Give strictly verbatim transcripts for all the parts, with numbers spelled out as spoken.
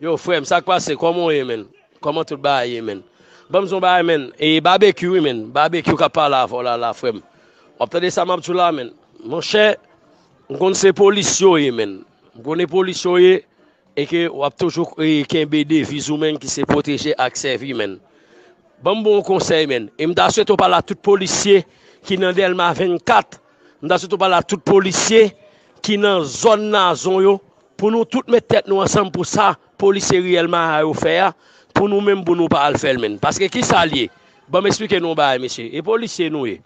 Yo, frè m, sa k pase? Kòman w ye, menn? Kòman tout bagay ye, menn? Ban m di w yon bagay, menn. E Babekyou, wi, menn. Babekyou k ap pale avè w la, la, frè m. W ap tande sa m ap di w la, menn. Monchè, m konn se polis yo ye, menn. M konnen polis yo ye, e ke w ap toujou, e, kenbe deviz ou, menn, ki se pwoteje ak sèvi, menn. Ban m ba w yon konsèy, menn. E m ta swete w pale a tout polisye ki nan Dèlma vennkat. M ta swete w pale a tout polisye ki nan zòn Nazon yo, pou nou tout met tèt nou ansanm pou sa polisye Riyèl Maya yo fè a, pou nou menm, pou nou pa al fè l, menn. Paske ki sa l ye? Ban m eksplike nou yon bagay, mesye. E polisye nou ye.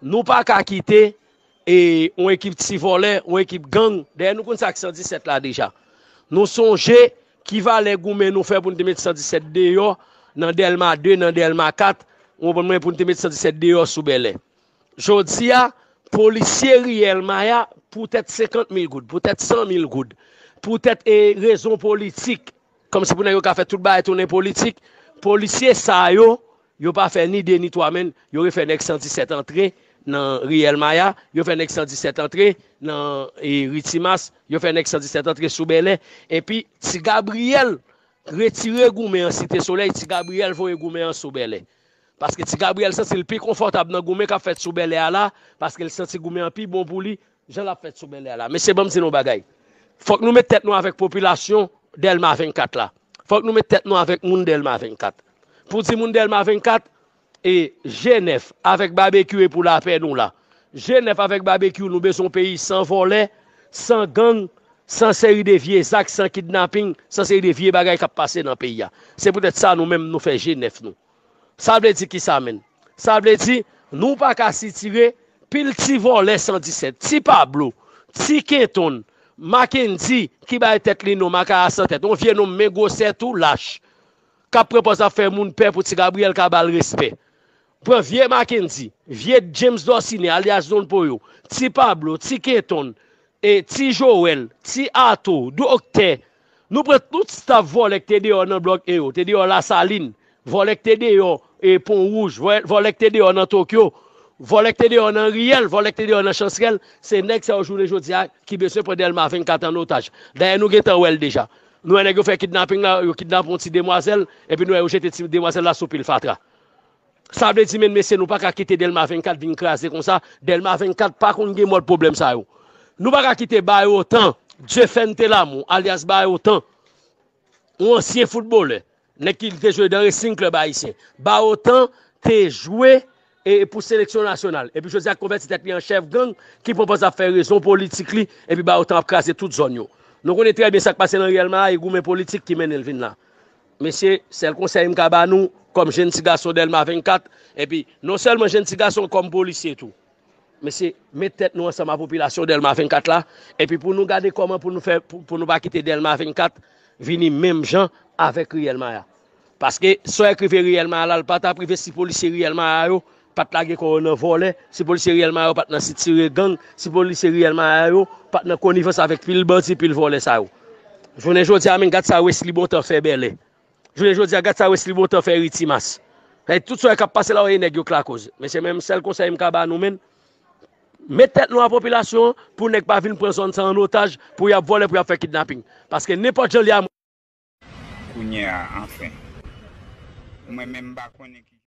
Nou pa ka kite e yon ekip ti vòlè, yon ekip gang. Dayè, nou konn sa k san disèt la deja. Nou sonje ki valè goumen nou fè pou n te met san disèt deyò nan Dèlma de, nan Dèlma kat, ou konprann mwen, pou n te met san disèt deyò sou Bèlè. Jodi a, polisye Riyèl Maya, poutèt senkant mil goud, poutèt san mil goud, poutèt, e, rezon politik, kòmsi pou nèg yo ka fè tout bagay tounen politik, polisye sa yo, yo pa fè ni de ni twa, menn, yo refè nèg san disèt antre nan Riyèl Maya, yo fè nèg san disèt antre nan, e, Ritimas, yo fè nèg san disèt antre sou Bèlè, epi Ti Gabriyèl retire goumen an Site Solèy, Ti Gabriyèl voye goumen an sou Bèlè. Paske Ti Gabriyèl santi l pi konfòtab nan goumen k ap fèt sou Bèlè a la, paske l santi goumen an pi bon pou li, jan l ap fèt sou Bèlè a la. Mesye, ban m di nou yon bagay. Fòk nou met tèt nou avèk popilasyon Dèlma vennkat la. Fòk nou met tèt nou avèk moun Dèlma vennkat. Pou di moun Dèlma vennkat, e, G nèf avèk Babekyou e pou lapè nou la. G nèf avèk Babekyou, nou bezwen yon peyi san vòlè, san gang, san seri de vye zak, san kidnaping, san seri de vye bagay k ap pase nan peyi a. Se poutèt sa nou menm nou fè G nèf nou. Sa vle di kisa, menn? Sa vle di, nou pa ka sitire pil ti vòlè san disèt, ti Pablo, ti Kenton, Mackendy ki bay tèt li non Makaya san tèt, yon vye nonm men gwosè tou lach, k ap pran pòz ap fè moun pè pou Ti Gabriyèl ka ba l respè. Pran vye Mackendy, vye James Dorcine, alyas Don Poyo, ti Pablo, ti Kenton, e, ti Joel, ti Ato, doktè. Nou pran tout staf vòlè k te deyò nan blòk E yo, te deyò Lasalin, vòlè k te deyò, e, Pon Wouj, vòlè, vòlè k te deyò nan Tokyo, vòlè k te deyò nan Riyèl, vòlè k te deyò nan Chansrèl, se nèg sa yo jounen jodi a ki bezwen pran Dèlma vennkat an otaj. Dayè, nou gentan wè l deja. Nou wè nèg yo fè kidnaping la, yo kidnape yon ti demwazèl, epi nou wè yo jete ti demwazèl la sou pil fatra. Sa vle di, menn, mesye, nou pa ka kite Dèlma vennkat vin kraze konsa. Dèlma vennkat pa konn gen mòd pwoblèm sa yo. Nou pa ka kite Bayotan, Dieuphène Telamou, alyas Bayotan, yon ansyen foutbolè, nèg ki te jwe nan Racing Club Ayisyen. Bayotan te jwe, e, pou seleksyon nasyonal. Epi jodi a konvèti tèt li an chèf gang ki pran pòz ap fè rezon politik li, epi Bayotan ap kraze tout zòn yo. Nou konnen trè byen sa k pase nan Riyèl Maya, e goumen politik ki mennen l vin la. Mesye, sèl konsèy m ka ba nou, kòm jenn ti gason Dèlma vennkat, epi non sèlman jenn ti gason, kòm polisye tou. Mesye, met tèt nou ansanm a popilasyon Dèlma vennkat la, epi pou nou gade kòman pou nou fè, pou, pou nou pa kite Dèlma vennkat vini menm jan avèk Riyèl Maya. Paske sa k rive Riyèl Maya la, l pa t ap rive si polisye Riyèl Maya yo pa t lage kò yo nan vòlè, si polisye Riyèl Maya yo pa t nan sitire gang, si polisye Riyèl Maya yo pa t nan konivans avèk pil bandi, pil vòlè sa yo. Jounen jodi a, menm gad sa Wesley Bontan fè Bèlè. Jounen jodi a, gad sa Wesley Bontan fè Ritimas. Sa vle di tout sa k ap pase la, w wè nèg yo k lakoz. Mesye, menm sèl konsèy m ka ba nou, menn, met tèt nou a popilasyon an pou nèg pa vin pran zòn sa an otaj, pou y ap vòlè, pou y ap fè kidnaping. Paske nenpòt jan li a, Kounye a, anfen. Mwen menm, m pa konnen ki